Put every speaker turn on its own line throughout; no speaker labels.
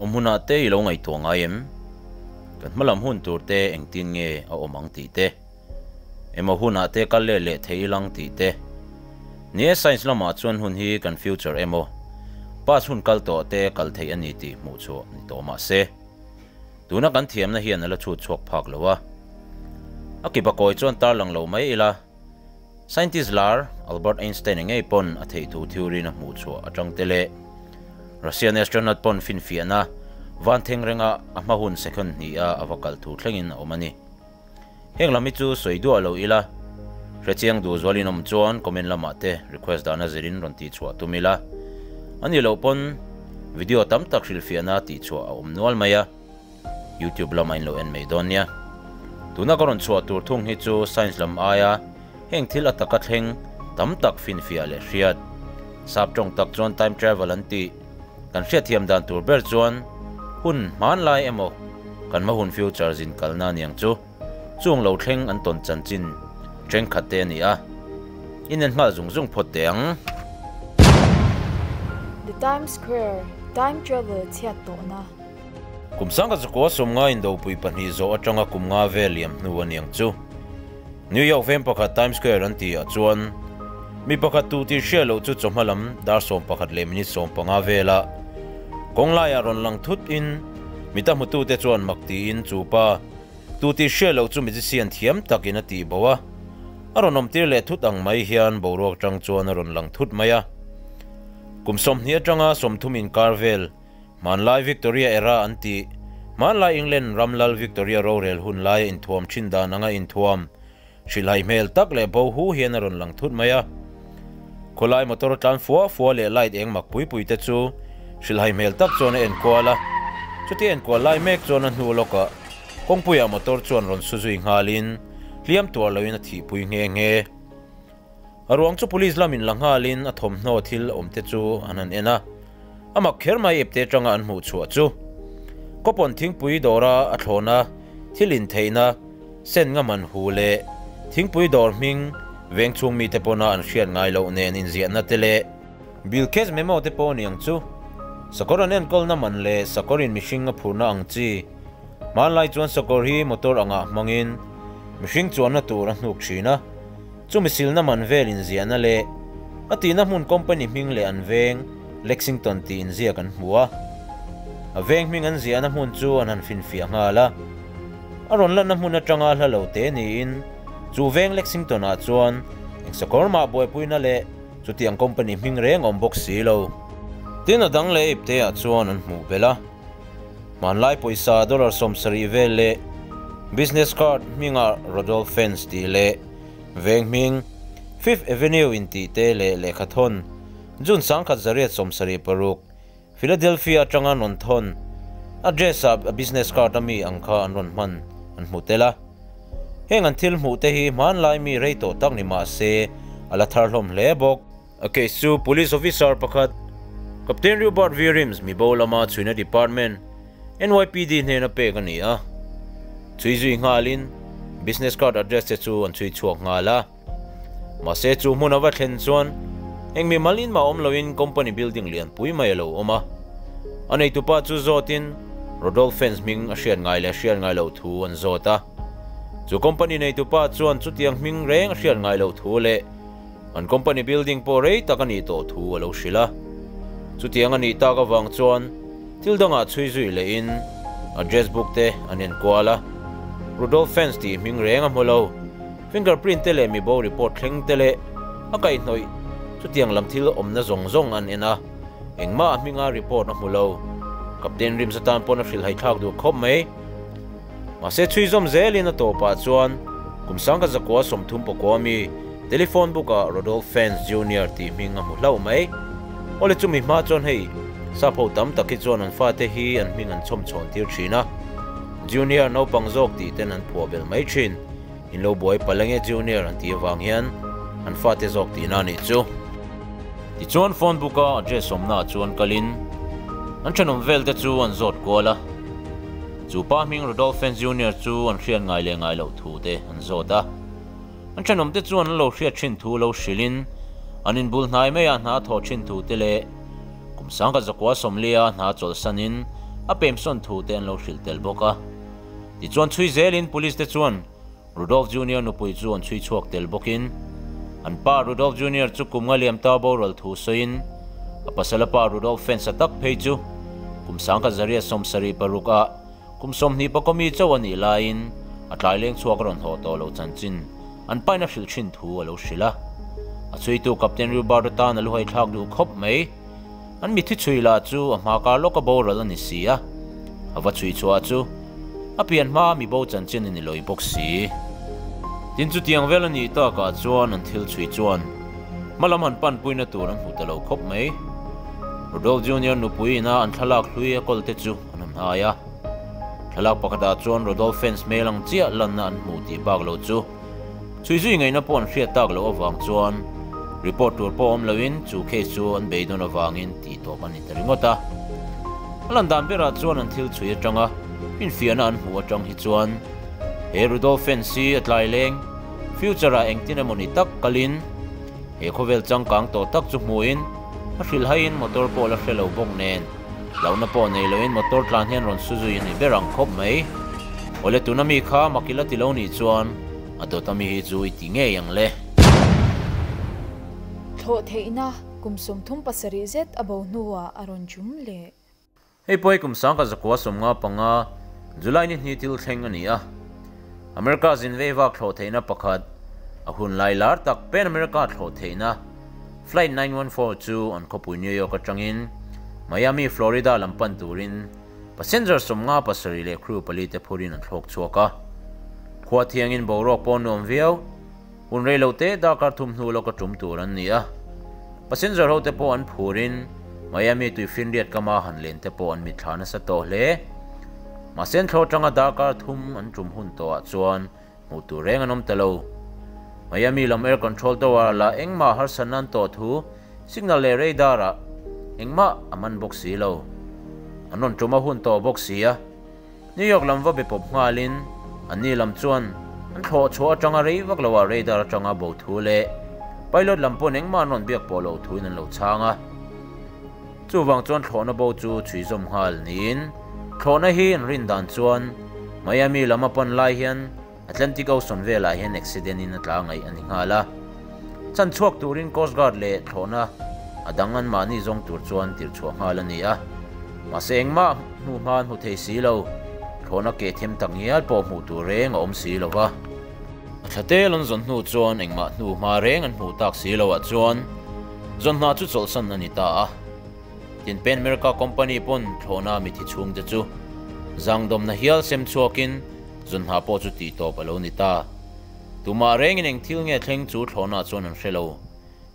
Awm hunah te i lo ngaihtuah ngai em? Kan hmalam hun tur te engtin nge a awm ang tih te? Emaw hunah te kal leh leh thei ilang tih te? Ni e, science lamah chuan hun hi kan future emaw past hun kal tawh te kal theih a ni tih hmuh chhuah ni tawh mah se, tuna kan thiamna hian a la chhut chhuak phak lo a. A kipa kawi chuan tarlang lo mai ila, Scientist lar Albert Einstein-a ngei pawn a theih thu theory-in a hmuh chhuah atang te leh Russian astronaut pawn finfiahna van theng renga a hma hun second hniha a va kal thu thlengin a awm a ni. Heng lam hi chu sawi duah lo ila, hrechiang duh zualin awm chuan comment lamah te request dahna zirin rawn tihchhuah tum ila. A nih loh pawn video tam tak hrilhfiahna tihchhuah a awm nual mai a. YouTube lamah in lo en mai dawn nia. Tuna ka rawn chhuah tur thung hi chu science lam aia heng thil a taka thleng tam tak finfiah leh hriat. Sap tawng tak chuan time travel an tih. Kan hriatthiam dan tur ber chuan hun hmanlai emaw kan hma hun future zin kalna aniang chu chung lo thleng an tawn chanchin thenkhat te a ni a. Inen nghal zung zung phawt teh ang.
The Times Square, Time Travel chhiat tawhna.
Kum sangkhat zakua sawmnga indopui pahnih zawh atanga kum nga vel liam hnu a niang chu. New York veng pakhat Times Square an tih ah chuan mi pakhat tu tih hriat loh chu chawhma lam dar 11 leh minute 15 velah kawng laiah rawn lang thut in mita hmutute chuan mak tiin chu pa tu tih hriat loh chu magician thiam takin a tih bo a, a rawn awm tir leh thut ang mai hian boruak tang chuan a rawn lang thut mai a. Kum 20 atanga 30 inkar vel Hmanlai Victoria era an tih, hmanlai England ram lal Victoria rorel hun laia inthuam thin dan anga inthuam, hrilhai hmel tak leh bo hu hian a rawn lang thut mai a. Khawlai motor tlan fua fua leh light eng mak pui pui te chu hrilhai hmel tak chuan a enkual a. Chutia enkual lai mek chuan a hnu lawkah kawngpuiah motor chuan rawn su zui nghalin hliam tuar loin a thihpui nghe nghe. A ruang chu police lamin la nghalin a thawmhnaw thil awm te chu an han en a, a mak kher mai ipte atanga an hmuh chhuah chu. Kawpawn thingpui dawra a thlawna thil intheihna sen nga man hu leh thingpui dawr hming veng chhung mite pawna an hriat ngai loh nen inziahna te leh Bill case memo te pawh aniang chu sakawr an enkawlna man leh sakawrin mihring a phurna ang chi. Hmanlai chuan sakawr hi motor angah hmangin mihring chuanna tur a hnuk thin a. Chumi silna man vel inziahna leh a tihna hmun company hming leh an veng Lexington tih inziak an hmu a. A veng hming an ziahna hmun chu an han finfiah nghal a. A rawn lanna hmun atanga hla lo te niin chu veng Lexington ah chuan eng sakawr mah buaipuina leh chutiang company hming reng awm bawk si lo. Tin a dang leh ipte ah chuan an hmuh belh a. Hmanlai pawisa dollar 70 vel leh business card hmingah Rodolph Fence tih leh Veng hming, Fifth Avenue intih te leh lehkhathawn, June 1976, Philadelphia atanga an rawn thawn, address ah a business card a mi ang kha an rawn hman an hmu tel a. Heng an thil hmuh te hi hmanlai mi rei tawh tak ni mah se a la thar hlawm hle bawk. A case chu police officer pakhat, Captain Robert V. Rims mi bo lama chhuina department, NYPD hnena pek a ni a. Chhui zui nghalin business card address te chu an chhui chhuak nghal a. Mahse chu hmun a va thlen chuan eng mi mal in mah awm loin company building lian pui mai a lo awm a. A neitupa chu zawtin Rodolph Fence hming a hriat ngai leh hriat ngai loh thu an zawt a. Chu company neitupa chuan chutiang hming reng a hriat ngai loh thu leh An company building pawh rei tak a nih tawh thu a lo hrilh a. Chutiang a nih tak avang chuan thil dangah chhui zui lehin address book te an enkual a. Rudolph Fence tih hming reng a hmu lo. Fingerprint te leh mibo report thleng te leh a kaihhnawih chutiang lam thil awmna zawng zawng an en a. Engmah a hminga report a hmu lo. Captain Rims atan pawn a hrilhhai thlak duh khawp mai. Mahse chhui zawm zelin a tawpah chuan kum 1939 mi telephone book-ah Rodolph Fence Junior tih hming a hmu hlauh mai. Awle chumi hma chuan hei sap ho tam tak hi chuan an fate hi an hming an chhawm chhawn tir thin a. Junior naupang zawk tih ten an phuah belh mai thin. In lo buai palh ange Junior an tih avang hian an fate zawk tihna a nih chu. Tichuan phone book-a address awmnaah chuan kalin an thenawm vel te chu an zawt kual a. Chu pa hming Rudolph Fenn Junior chu an hriat ngai leh ngai loh thu te an zawt a. An thenawmte chuan an lo hriat thin thu lo hrilhin an inbul hnai maiah hna a thawh thin thu te leh kum 1940 hna chawlhsanin a pemsawn thu te an lo hrilh tel bawk a. Tichuan chhui zelin Police te chuan Rudolph Junior nupui chu an chhui chhuak tel bawkin an pa Rudolph Junior chu kum nga liam ta boral thu sawiin a pasal a pa Rudolph Fence a tak phei chu kum 1976 ah kum 24 mi chauh a nih laiin a tlai leng chhuak a rawn haw tawh lo chanchin an pain a hrilh thin thu a lo hrilh a. A chhuitu Captain Rubart atan a luhai thlak duh khawp mai. An mithi chhui lah chu a hma kar lawka boral a ni si a, a va chhui chhuah chu a pian hma mi bo chanchin a ni lawih bawk si. Tin chutiang vel a nih takah chuan an thil chhui chuan hma lam han panpuina tur an hmu ta lo khawp mai. Rudolph Junior nupui ina an thlalak hlui a kawl te chu an han hai a. Thlalak pakhatah chuan Rudolph fans hmel ang chiah lanna an hmu tih bak lo chu Chhui zui ngaihna pawh an hriat tak loh avang chuan report tur pawh awm loin chu case chu an beidawn avangin tih tawp a ni ta ringawt a. A lan dan berah chuan an thil chhui atanga finfiahna an hmuh atang hi chuan he Rudolph Fence hi a tlai leng future ah engtin emaw ni tak kalin he khawvel changkang tawh tak chu hmuhin a hrilhhaiin motor pawh la hre lo bawk nen Hlauhna pawh nei loin motor tlan hian rawn su zui a ni ber ang khawp mai. Awle tuna mi kha makil a ti lo nih chuan a dawt ami hi chu i ti ngei ang le.
Thlawh theihna kum 37 zet a bo hnuah a rawn chum leh.
Hei pawh hi kum 1995 July ni hnih thil thleng a ni a. America zinvei vak thlawh theihna pakhat, a hun lai lar tak Pan America thlawh theihna, Flight 914 chu an khawpui New York atangin Miami, Florida lam pan turin passenger 57 leh crew pali te phurin an thlawk chhuak a. Khua thiangin boruak pawh nuam viau, hun rei lo te darkar thum hnu lawka tum tur an ni a. Passenger ho te pawh an phurin Miami tuifinriat kama han len te pawh an mitthla nasa tawh hle. Mahse an thlawh atanga darkar thum an tum hun tawhah chuan Hmuh tur reng an awm ta lo. Miami lam air control tower lah engmah harsatna an tawh thu signal leh radar ah engmah a man bawk si lo. An rawn tum a hun tawh bawk si a. New York lam va be pawp nghalin anni lam chuan an thlawh chhuah atanga rei vak lo ah radar atanga bo thu leh pilot lam pawn engmah an rawn biak pawh loh thuin an lo chhang a. Chuvang chuan thlawhna bo chu chhui zawm nghal niin thlawhna hi an rin dan chuan Miami lam a pan lai hian Atlantic Ocean velah hian accident in a tla ngaih a ni nghal a. Chan chhuak turin Coast Guard leh thlawhna a dang an mahni zawng tur chuan tirh chhuah nghal a ni a. Mahse engmah hmuh hma an hmu thei si lo, thlawhna keh them tak ngial pawh hmuh tur reng a awm si lo va. A thla tel an zawn hnu chuan engmah hnu hma reng an hmuh tak si loah chuan zawn hna chu chawlhsan a ni ta a. Tin Pan America Company pawn thlawhna mithi chhungte chu zangdawmna hial sem chhuakin zawn hna pawh chu tih tawp a lo ni ta. Tumah rengin eng thil nge thleng chu thlawhna chuan an hre lo.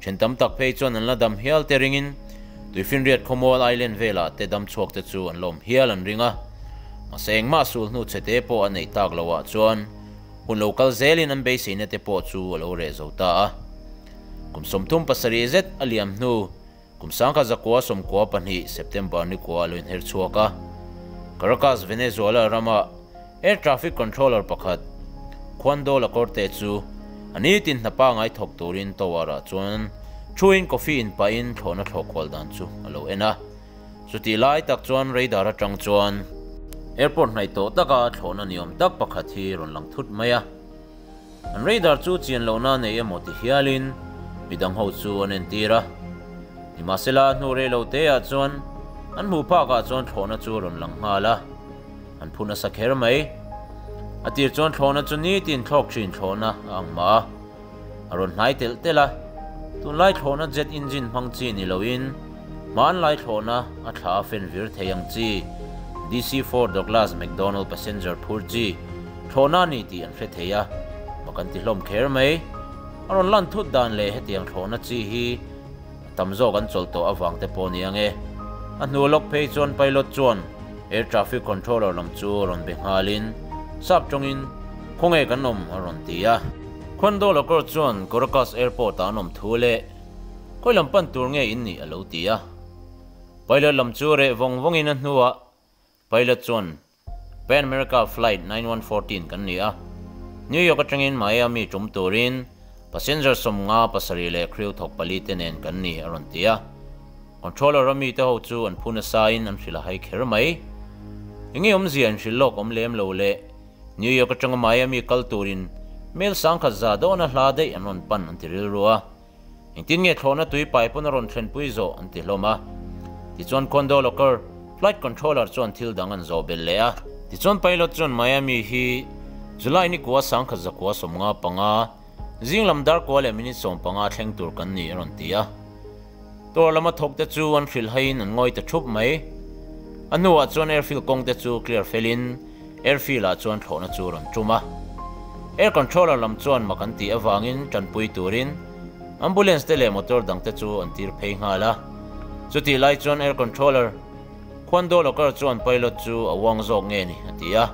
Then tam tak phei chuan an la dam hial te ringin Tuifinriat khawmual island velah te dam chhuak te chu an lawm hial an ring a. Mahse engmah sul hnu chhe te pawh a neih tak loah chuan hun lo kal zelin an beiseina te pawh chu a lo reh zo ta a. Kum 37 zet a liam hnu kum 1992 September ni kua a lo inher chhuak a. Caracas, Venezuela rama air traffic controller pakhat Juan Do Lacorte chu a nitin hna pangai thawk turin tower-ah chuan thuin coffee in pahin thlawhna thlawh kual dan chu a lo en a. Chutih lai tak chuan radar atang chuan airport hnaih tawh taka thlawhna ni awm tak pakhat hi rawn lang thut mai a. An radar chu chian lohna nei emaw ti hialin midang ho chu an entir a. Nimahsela hnu rei lo te ah chuan an hmuh phak ah chuan thlawhna chu rawn lang nghal a. An phu nasa kher mai. A tir chuan thlawhna chu nitin thlawk thin thlawhna a ang mah a. A rawn hnai telh telh a. Tunlai thlawhna jet engine hmang chi ni loin hmanlai thlawhna a thla a fen vir thei ang chi DC-4 Douglas McDonnell passenger phur chi thlawhna a ni tih an hre thei a, mak an ti hlawm kher mai. A rawn lan thut dan leh hetiang thlawhna chi hi a tam zawk an chawlh tawh avang te pawh a ni ang e. A hnu lawk phei chuan pilot chuan air traffic controller lam chu a rawn be nghalin sap tawngin khawnge kan awm a rawn ti a. Khuando Lakor chuan Caracas Airport ah an awm thu leh khawi lam pan tur nge in nih a lo ti a. Pilot lam chu reh vawng vawngin a hnuah pilot chuan Pan America Flight 9114 kan ni a, New York atangin Miami tum turin passenger 57 leh crew thawk pali te nen kan ni a rawn ti a. Controller a mite ho chu an phu nasain an hrilh a hai kher mai. Enge awmzia inhrilh lawk awm lem lo le? New York atanga Miami kal turin mel 1100 dawna hla daih an rawn pan an ti rilru a. Engtin nge thlawhna tui pai pawn a rawn thlenpui zawh an ti hlawm a. Tichuan Kondo Locker flight controller chuan thil dang an zawh belh leh a. Tichuan pilot chuan Miami hi July ni kua 1995 zing lam dar kua leh minute 15 thleng tur kan ni a rawn ti a. Tour lama thawk te chu an hrilh haiin an ngawi ta thup mai. A hnuah chuan airfield kawng te chu clear felin airfield ah chuan thlawhna chu rawn tum a. Air controller lam chuan mak an tih avangin tanpui turin ambulance te leh motor dang te chu an tir phei nghal a. Chutih lai chuan air controller Khuando Locker chuan pilot chu a uang zawk nge ni a ti a.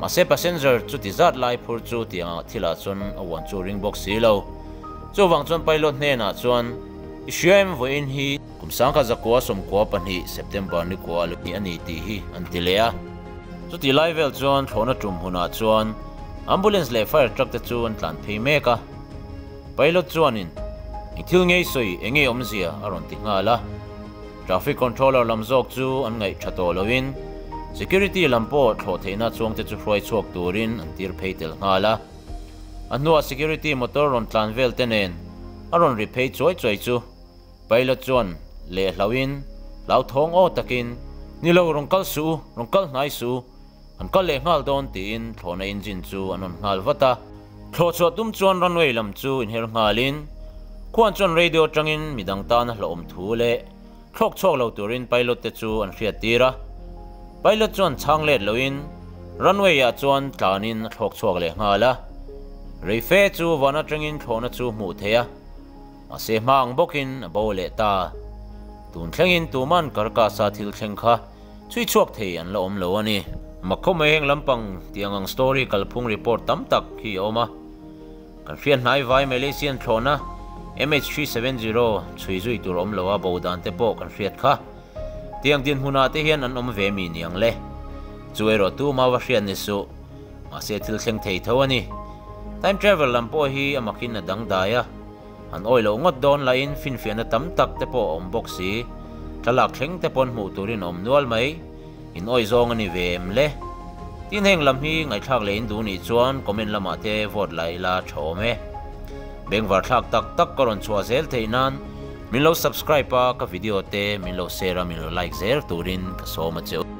Mahse passenger chuti zat lai phur chu tiang thilah chuan a uan chu ring bawk si lo. Chuvang chuan pilot hnenah chuan i hria em vawiin hi kum 1992 September ni kua a ni tih hi an ti leh a. Chutih lai vel chuan thlawhna tum hunah chuan ambulance leh fire truck te chu an tlan phei mek a. Pilot chuanin eng thil ngei sawi eng nge awmzia a rawn ti nghal a. Traffic controller lam zawk chu an ngaih tha tawh loin security lam pawh thlawh theihna chuang te chu hruai chhuak turin an tir phei tel nghal a. A hnuah security motor rawn tlan vel te nen a rawn ri phei chuai chuai chu pilot chuan leh hlauhin hlauthawng aw takin ni lo rawn kal suh u, rawn kal hnai suh u, an kal leh nghal dawn tiin thlawhna engine chu an rawn nghal vat a. Thlawh chhuah tum chuan runway lam chu inher nghalin khuan chuan radio atangin midang tana hlauhawm thu leh thlawk chhuak lo turin pilot te chu an hriat tir a. Pilot chuan chhang let loin runway ah chuan tlanin a thlawk chhuak leh nghal a. Rei fe chu van atangin thlawhna chu hmuh theih a, mahse hma ang bawkin a bo leh ta. Tun thlengin tuman Carcass-a thil thleng kha chhui chhuak thei an la awm lo a ni. Makhaw mai heng lampang tiang ang story kalphung report tam tak hi a awm a. Kan hriat hnai vai Malaysian thlawhna MH370 chhui zui tur awm lo a bo dan te pawh kan hriat kha. Tiang dinhmunah te hian an awm ve mi niang le. Chu erawh tuma va hriat ni suh. Mahse thil thleng thei tho a ni. Time travel lam pawh hi a makin a dangdai a. An awih loh ngawt dawn lahin finfiahna tam tak te pawh a awm bawk si. Thlalak thleng te pawn hmuh turin a awm nual mai. In awih zawng a ni ve em le? Tin heng lam hi ngaihthlak leh in duh nih chuan comment lamah te vote la ila tha awm e. Bengvar thlak tak tak ka rawn chhuah zel theih nan min lo subscribe a ka video te min lo share a min lo like zel turin ka sawm a che u.